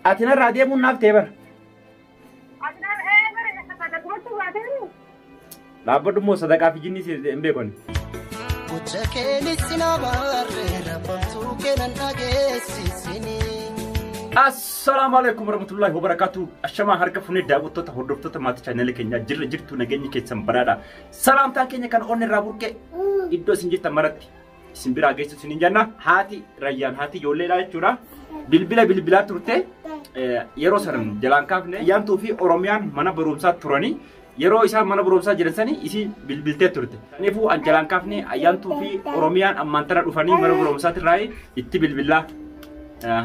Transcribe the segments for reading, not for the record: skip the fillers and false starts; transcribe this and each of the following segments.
Ati narraa deemuun naaf ta'e bara. Dhaabbadhu immoo sadaqaa fi jinnii hin beekonni. Gocha keenis na baarre rabbamtuu keenan dhageessisini. Assalaamu alaikum warahmatullahi wabarakatuh. Ashamaa harka fuunee daawwattoota hordoftoota maatii chaanelii keenyaa jirra jirtu nageenyi keessan badhaadha. Salaamtaan keenya kan onni irraa burqe iddoo isin jirtan maratti isin biraa geessu isin hin jenna. Haati Rayyaan haati ijoolleedha jechuudha. Bilbila bilbilaa turte yeroo sanan jalaan kaafne Ayyaantuu fi Oromiyaan mana barumsaa turanii yeroo isaan mana barumsaa jiran sanii isii bilbiltee turte. Kanaafuu an jalaan kaafne Ayyaantuu fi Oromiyaan ammaan tana dhufanii mana barumsaatirraa itti bilbilaa.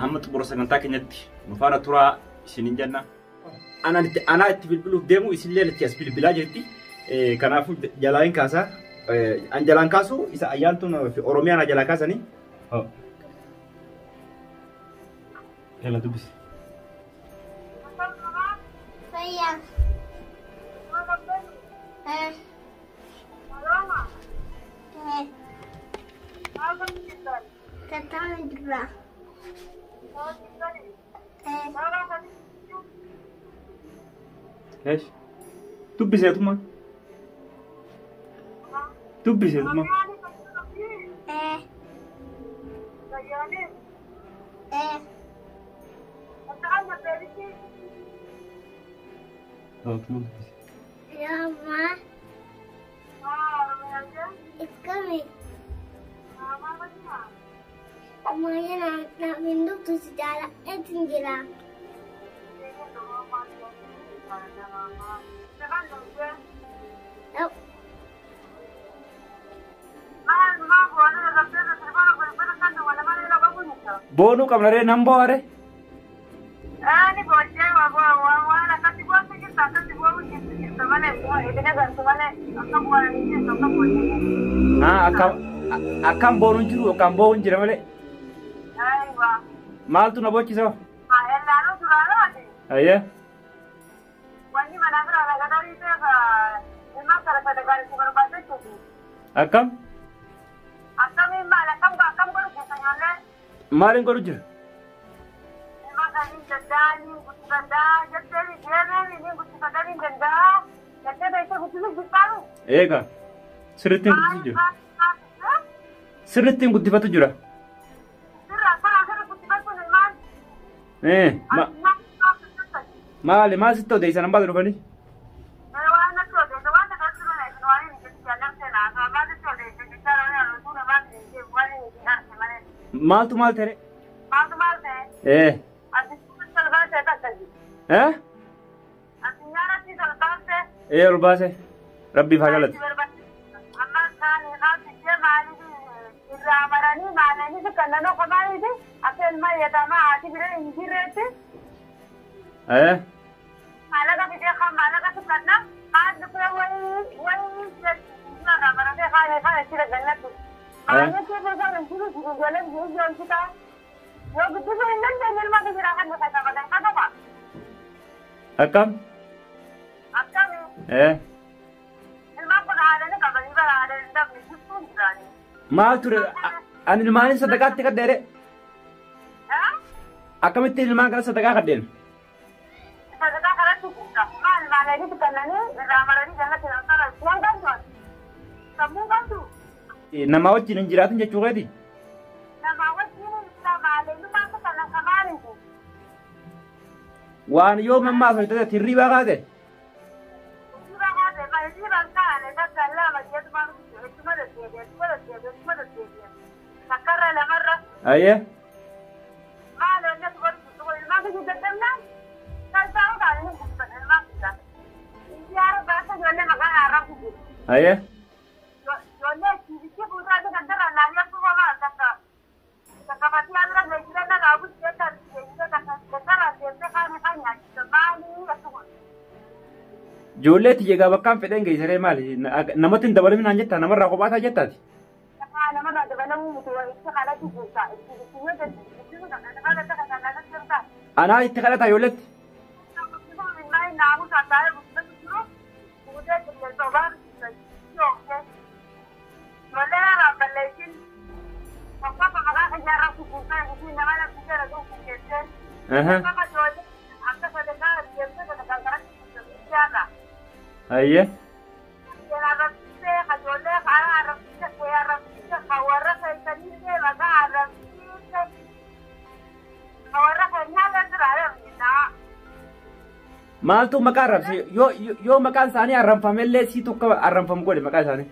Hamma xumura sagantaa keenyatti nu faana turaa isin hin jenna. Anaa itti bilbiluuf deemu isinillee achi as bilbilaa jirti. Kanaafuu jalaa hin kaasaa. An jalaan kaasu isa Ayyaantuun fi Oromiyaan jalaa kaasanii. Jala dubbisi. Fayyaa. Tataan jira. Eesh. Dubbiseetuma. Dubbiseetuma. Lama. Ikkami. Ammayya naaf hin dhuftu si jaaladheetin jira. Boonuu qabna ree nan bo'aare. Akkam boonuun jiru yookaan bo'uun jira malee. Maaltu na bochisa? Ayyee. Akkam? Maaliin godhu jira? Eegaa sirriitti hin guddifatu jira. Sirriitti hin guddifatu jira. Maali maal sitti odeessan hambaa dhufanii? Maaltu maal ta'e? Ol baase. Rabbiif haa galatu. Akkam? Maal ture? Ani ilmaanii sadaqaatti kadheere. Akkamitti ilmaan kana sadaqaa kadheen? Nama wajjin hin jiraatin jechuu keeti? Waan yoo mammaa sochote hirribaa kaate? Ayyee. Ayyee. Ijoollee tiyya egaa bakkaan fedhan geessaree maali? Namatti hin dabalamin naan jettaa namarraa kophaataa jettaati? Anaa itti kadhataa ijoolletti? Hayyee. Maaltu maqaa arrabse yoo maqaan isaanii arranfamellee sii tokko arranfamu godhe maqaa isaanii.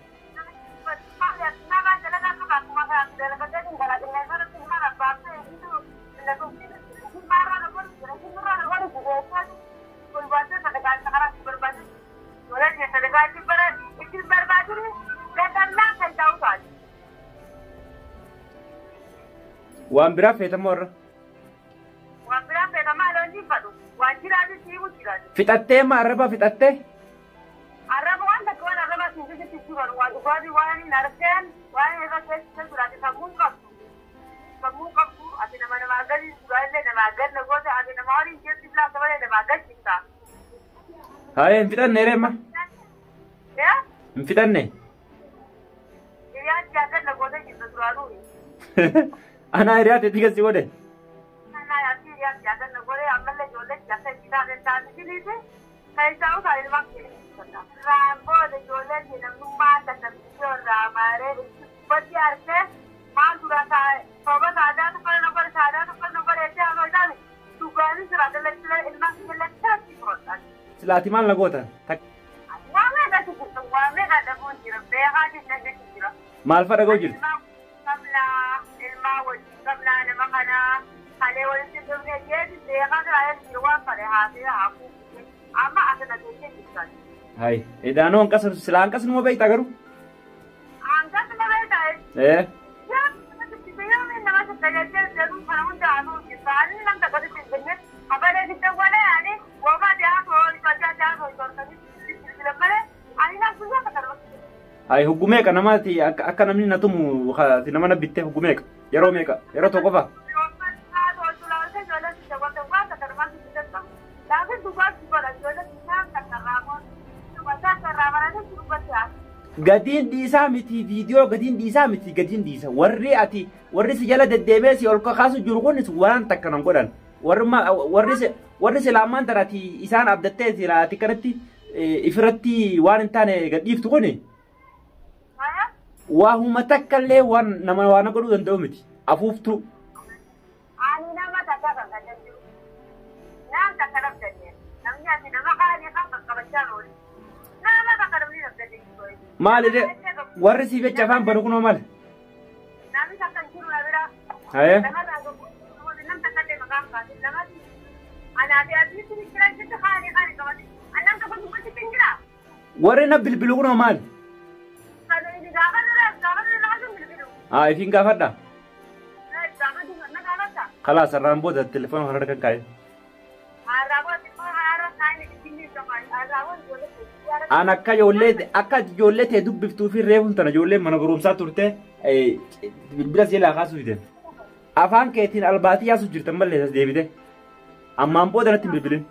Waan biraa feetamoo irra. Fixattee ma arraba fixattee? Arraba waan takka waan arraba siin keessatti jiran waan dhugaatii waan hin argeen waan irra keessa jiraate sammuun qabdu. Sammuun qabdu ati nama namaa gadi dhugaatillee namaa gad na goota ati nama waliin keessi bilaata malee namaa gad jirta. Haye hin fixanne reema. Hin fixanne. Hiriyaan jaagan na goota jirta duraanuu. Anaa hiriyaa teetii gassi godhe. Anaa ati hiriyaan jaagan na godhe ammallee ijoollee jaakka itti taate taasisiniiti. Keessaa utaa ilmaan keessa. Raambooda ijoolleen namnummaa tasabbiyyoo irraa maaree uffatti argee maal dura sooba saadaa tokko na godhe saadaa tokko na godhe jettee haasoo isaani dhugaanis jiraate ilmaan kiyya lachaa fudhatan. Silaati maal na goota? Waamee gadi jirtu waamee gadhabuun jira beekaa jecha jira. Maal fa dhaga'u jirtu? Qabnaa ilmaa wajjin qabnaa nama kanaa halee walitti dhufne jeeti beekaa jiraate jira waan fare haasee haafuu amma asirra teessee jirtan. Hai, edaanoo hanqas silaa hanqas numa beektaa garuu? Hanqas numa beektaa? Ee. Hai, hoggu meeqa namaati akka namni na tumu nama na bittee hoggu meeqa? Yeroo meeqa? Yeroo tokko qofa? Gadiin dhiisaa miti viidiyoo gadiin dhiisaa miti gadiin dhiisa warri ati warri si jala deddeebi'ee si ol kakaasu jiru kunis waan takka nan godhan warri silaamaan tana ati isaan abdattee sila ati kanatti ifirratti waan hin taane gadhiiftu kuni waa huma takka illee waan nama waan godhuu danda'u miti afuuftu. Ani nama takka kan gaddan jiru. Naan takka dhabdanne namni ati nama qaalii kan qaqqabachaa oolu. Nama takka namni dhabdanne jiru. Maali de warri siif jecha afaan banu kunoo maali? Namni takka hin jiru na bira. Haye. Nam takka illee maqaan kaase namatti anaa fi asitti ni jiran jecha qaalii qaalii qabate. Annam tokko dubbatti hin jira. Warri na bilbilu kunoo maali? Kana inni gaafa nurra gaafa nurra nama sun bilbilu. Haa ifiin gaafadha. Gaafa na gaafadha. Khalaas irraan booda telefoona kana harka kaa'e. An akka ijoollee ta'e dubbiftuu fi reefuun tana ijoollee mana barumsaa turte bilbila si jalaa kaasuu fide. Afaan keetiin albaatii yaasuuf jirtan malee as deebite. Ammaan booda natti hin bilbilin.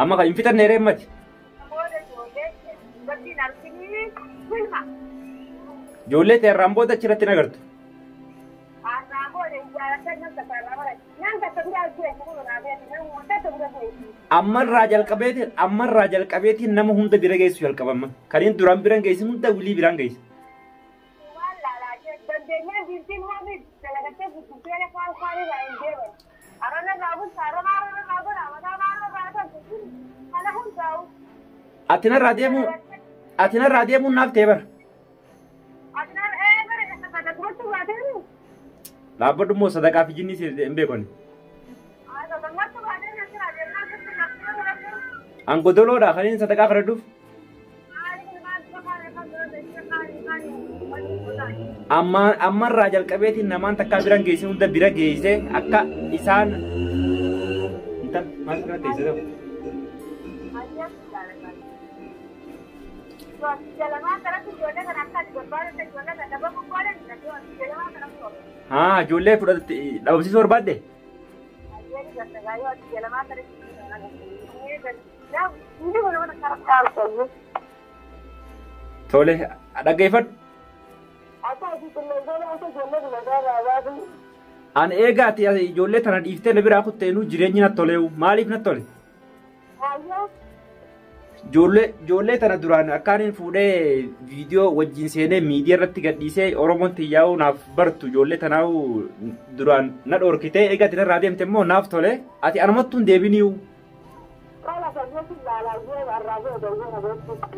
Amma kan hin fixanne reemmati. Ijoollee ta'e irraan booda achirratti hin agartu. Ammarraa jalqabeetiin nama hunda bira geessu jalqabamma. Kanneen duraan bira geessin hunda wilii biraan geessu. Ati narraa deemuun naaf ta'e bara. Dhaabbadhu immoo sadaqaa fi jinni hin beekoni. An godoloodha kan inni sadaqaa kadhadhuuf. Ammarraa jalqabeetiin namaan takkaa biraan geesse hunda bira geesse akka isaan intal maal kana teessee ta'u. Haa ijoollee fudhatte dhabamsiisuu barbaadde? Tole dhaggeeffadhu. An eegaati ijoollee tana dhiiftee na biraa kutteenuu jireenyi natti toleewu maaliif natti tole? Ijoollee tana duraan akkaaniin fuudhee viidiyoo wajjin seenee miidiyaa irratti gadhiisee Oromoon xiyyaa'uu naaf bartu ijoollee tanaa'uu duraan na dhorkitee eega ati narraa deemte immoo naaf tole ati anumattuu hin deebiniiyu.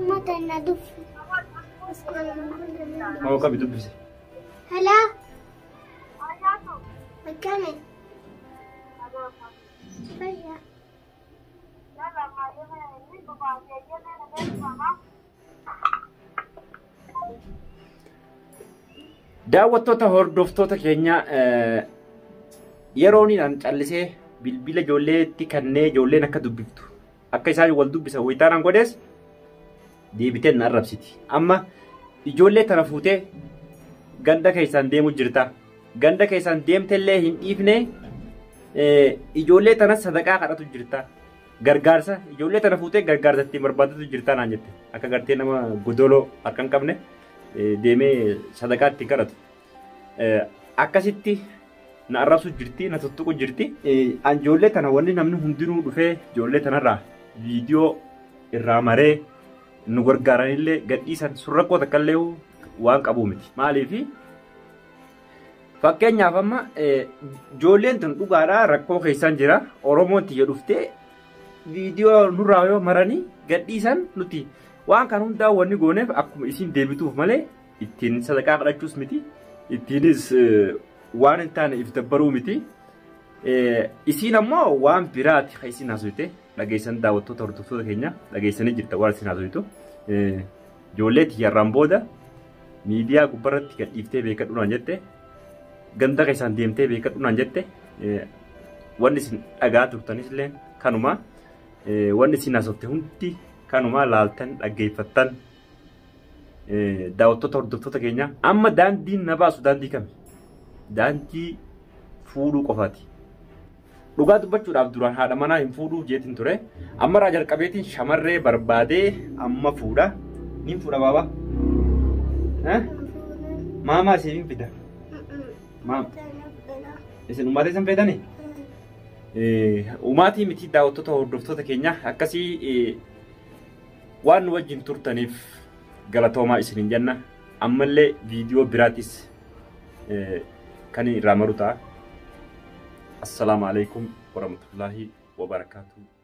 Mata na dubbi. Moo qabi dubbise. Hello. Akkami? Fayyaa. Daawwattoota hordoftoota keenya yeroon an callisee bilbila ijoolleetti kannee ijoolleen akka dubbiftu akka isaan wal dubbisan wayitaanaan godhees deebiteen na arrabsiti. Amma ijoollee tana fuutee ganda keessaan deemu jirta. Ganda keessaan deemtellee hin dhiifne ijoollee tana sadaqaa kadhatu jirta. Gargaarsa ijoollee tana fuutee gargaarsa ittiin barbaadatu jirta naan jette. Akka gartee nama godoloo akka hin qabne deemee sadaqaa ittiin kadhatu. Akkasitti na arrabsu jirti, na tuttuqu jirti. An ijoollee tana wanni namni hundinuu dhufee ijoollee tanarraa viidiyoo irraa maree nu gargaaranillee gadhiisan sun rakkoo takka illee waan qabu miti. Maaliifi fakkeenyaaf amma ijoolleen tun dhugaadhaa rakkoo keessaan jira. Oromoon tiyya dhuftee viidiyoo nurraa yoo maranii gadhiisan nuti waan kan hundaa wanni gooneef akkuma isiin deebituuf malee ittiin sadaqaa kadhachuus miti. Ittiinis waan hin taane if dabbaruu miti. Isiin ammoo waan biraati kan isiin haasofte dhageessan daawwattoota hordoftoota keenya dhageessanii jirta waan isiin haasoftu. Ijoollee tiyyarraan booda miidiyaa gubbaarratti gadhiiftee beekadhu naan jette ganda keessaan deemtee beekadhu naan jette wanni isin dhagaa turtanis illee kanuma wanni isin haasofte hundi kanuma laaltan dhaggeeffattan daawwattoota hordoftoota keenya amma daandiin na baasu daandii kami? Daandii fuudhuu qofaati. Dhugaa dubbachuudhaaf duraan haadha manaa hin fuudhuu jeetiin ture. Amma irraa jalqabeetiin shamarree barbaadee amma fuudha. Niin fuudha baaba. Maamaa isiin fida. Maama. Isin uummata isin feetanii? Uumaatii miti daawwattoota hordoftoota keenya akkasii waan nu wajjin turtaniif galatoomaa isiniin jenna. Ammallee viidiyoo biraatis kan irraa maru ta'a. Assalaamu alaikum warahmatullaahi wabarakaatuh.